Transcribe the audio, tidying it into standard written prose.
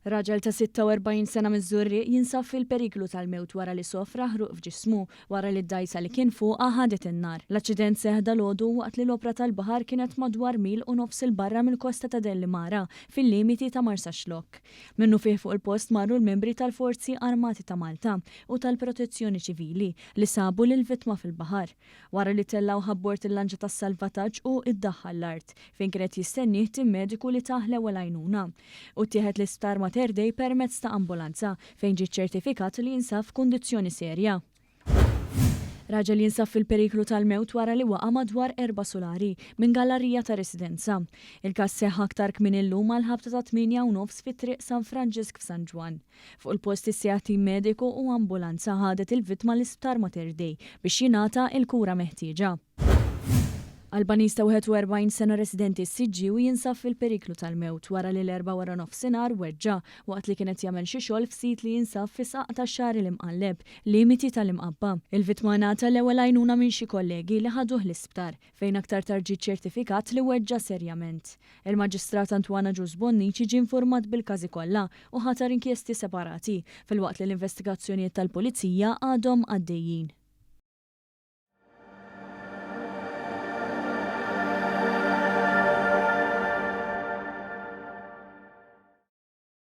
Raġel ta' 46 sena miż-Żurrieq jinsab fil-periklu tal-mewt wara li sofra ħruq f'ġismu wara li d-dgħajsa li kien fuqha ħadet in-nar. L-aċċident seħħ dalgħodu waqt li l-opra tal-baħar kienet madwar mil u nofs 'il barra mill-kosta ta' Dellimara, fil-limiti ta' Marsaxlokk. Minnufih fuq il-post marru l-membri tal-Forzi Armati ta' Malta u tal-Protezzjoni Ċivili li sabu lill-vittma fil-baħar. Wara li tellgħuh abbord il-lanċa tas-salvataġġ hu ddaħħal l-art, fejn kien qed jistennieh tim mediku li tah l-ewwel għajnuna. Hu ttieħed l-Isptar Mater Dei permezz ta' ambulanza, fejn ġie ċċertifikat li jinsab f'kundizzjoni serja. Raġel jinsab fil-periklu tal-mewt wara li waqa' madwar erba' sulari minn gallarija ta' residenza. Il-każ seħħ aktar kmieni llum għall-ħabta tat-8 u nofs fi Triq San Franġisk f'San Ġwann. Fuq il-post issejjaħ tim mediku u ambulanza ħadet il-vittma l-Isptar Mater Dei biex jingħata l-kura meħtieġa. Albaniż ta' 41 sena residenti s-Siġġiewi jinsab fil-periklu tal-mewt wara li l-Erbgħa waranofsinhar weġġa' waqt li kien qed jagħmel xi xogħol f'sit li jinsab fi sqaq tax-Xagħri l-Imqalleb, limiti tal-Imqabba. Il-vittma ngħata l-ewwel għajnuna minn xi kollegi li ħaduh l-isptar, fejn aktar tard ġie ċċertifikat li weġġa' serjament. Il-Maġistrat Antoine Agius Bonnici ġie infurmat bil-każi kollha u ħatar inkjesti separati, filwaqt li l-investigazzjonijiet tal-Pulizija għadhom għaddejjin.